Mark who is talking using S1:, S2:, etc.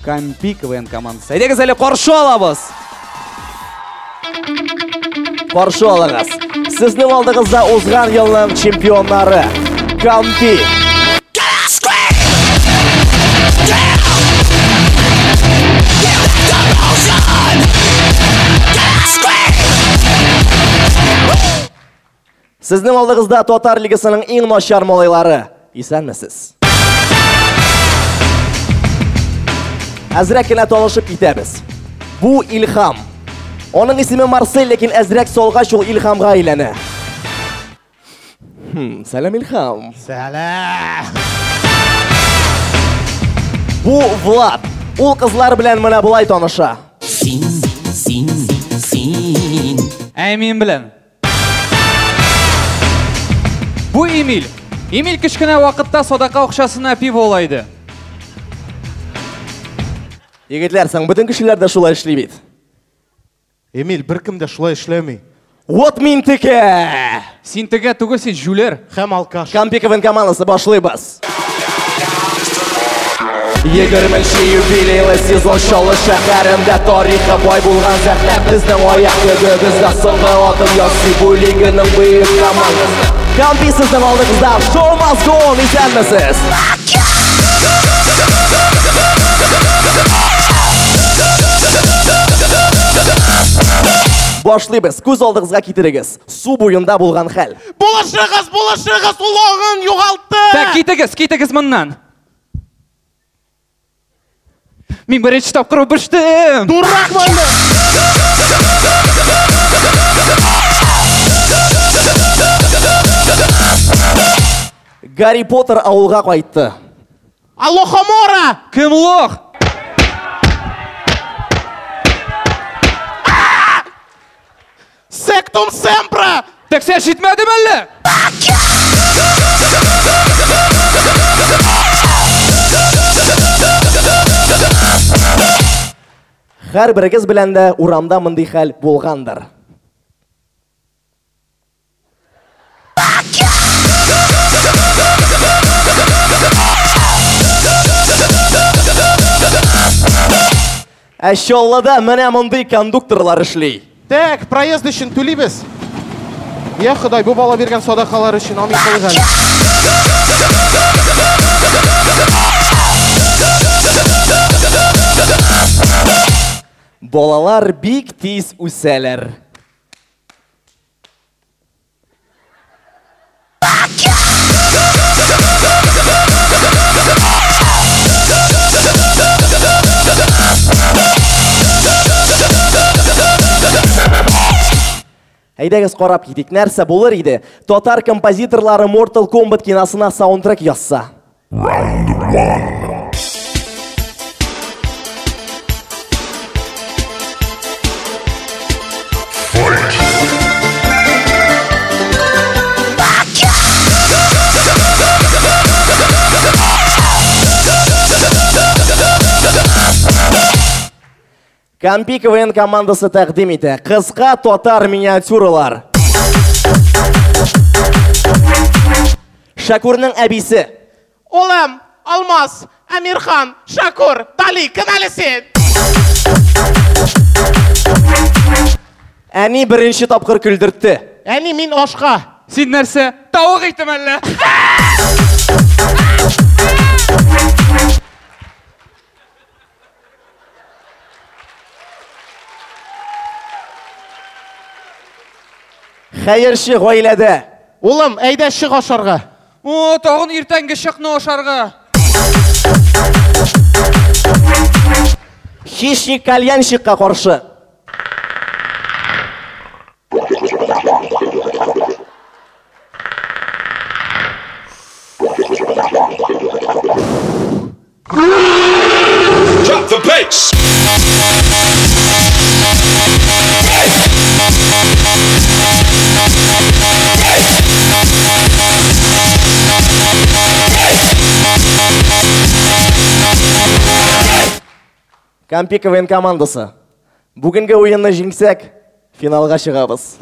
S1: Кампи КВН командасы. Әйдәгез әле каршы алабыз.
S2: Каршы алыгыз. Сезнең алдыгызда узган елның чемпионнары Кампи. Сезнең алдыгызда Татар лигасының иң начар малайлары. Исәнмесез. Әзрәк кенә танышып китәбез. Бу Илһам. Аның исеме Марсель, ләкин әзрәк салгач ул Илһамга әйләнә. Сәлам, Илһам.
S3: Сәлам.
S2: Бу Влад. Ул кызлар белән менә болай таныша.
S4: Син, син, син.
S1: Ә мин белән. Бу Эмиль. Эмиль кечкенә вакытта садака акчасына пиво ала иде.
S2: Егетләр, соң бөтен кешеләр дә шулай эшли бит.
S3: Эмиль, беркем дә шулай эшләми.
S2: Вот мин текә!
S1: Син тегә түгел, син җүләр.
S3: Һәм алкаш.
S2: Кампи КВН командасы, башлыйбыз. 20-нче юбилейлы сезон Чаллы шәһәрендә тарихы бай булган сәхнә безнең аяк төбебездә соңгы адым ясый бу лиганың бөек командасы. Кампи сезнең алдыгызда, шоу must go on, исәнмесез. Башлыйбыз, күз алдыгызга китерегез. Су буенда булган хәл.
S3: Булышыгыз, булышыгыз, улогын югалтты.
S1: Так, китегез, китегез моннан. Мин беренче тапкыр үбештем.
S3: Дурак монда.
S2: Гарри Поттер авылга кайтты.
S3: Алохомора!
S1: Кем лох?
S3: Сектум Семпра!
S1: Так сен җитмәдеме әллә?
S2: Һәр берегез белән дә урамда мондый хәл булгандыр. Ә Чаллыда менә мондый кондукторлар эшли.
S3: Так, проезд өчен түлибез. Я Ходай, бу бала биргән садакалар өчен амин кылыйк әле.
S2: Балалар бик тиз үсәләр. Әйдәгез карап китик, нәрсә булыр иде? Татар композиторлары Mortal Kombat киносына саундтрек язса.
S5: Round 1. Fight.
S2: Кампи КВН командасы тәкъдим итә. Кыска татар миниатюралар. Шакурның әбисе.
S3: Улым, Алмаз, Әмирхан, Шакур, Дали, кем әле син?
S2: Әни беренче тапкыр көлдертте.
S3: Әни, мин ашка.
S1: Син нәрсә? Тавык итем әллә?
S2: Хәерче гаиләдә.
S3: Улым, әйдә чык ашарга.
S1: О, тагын иртәнге чыкны ашарга.
S2: Хищник кальянщикка каршы.
S5: Drop the bass.
S2: Кампи КВН командасы. Бүгенге уенны җиңсәк, финалга чыгабыз.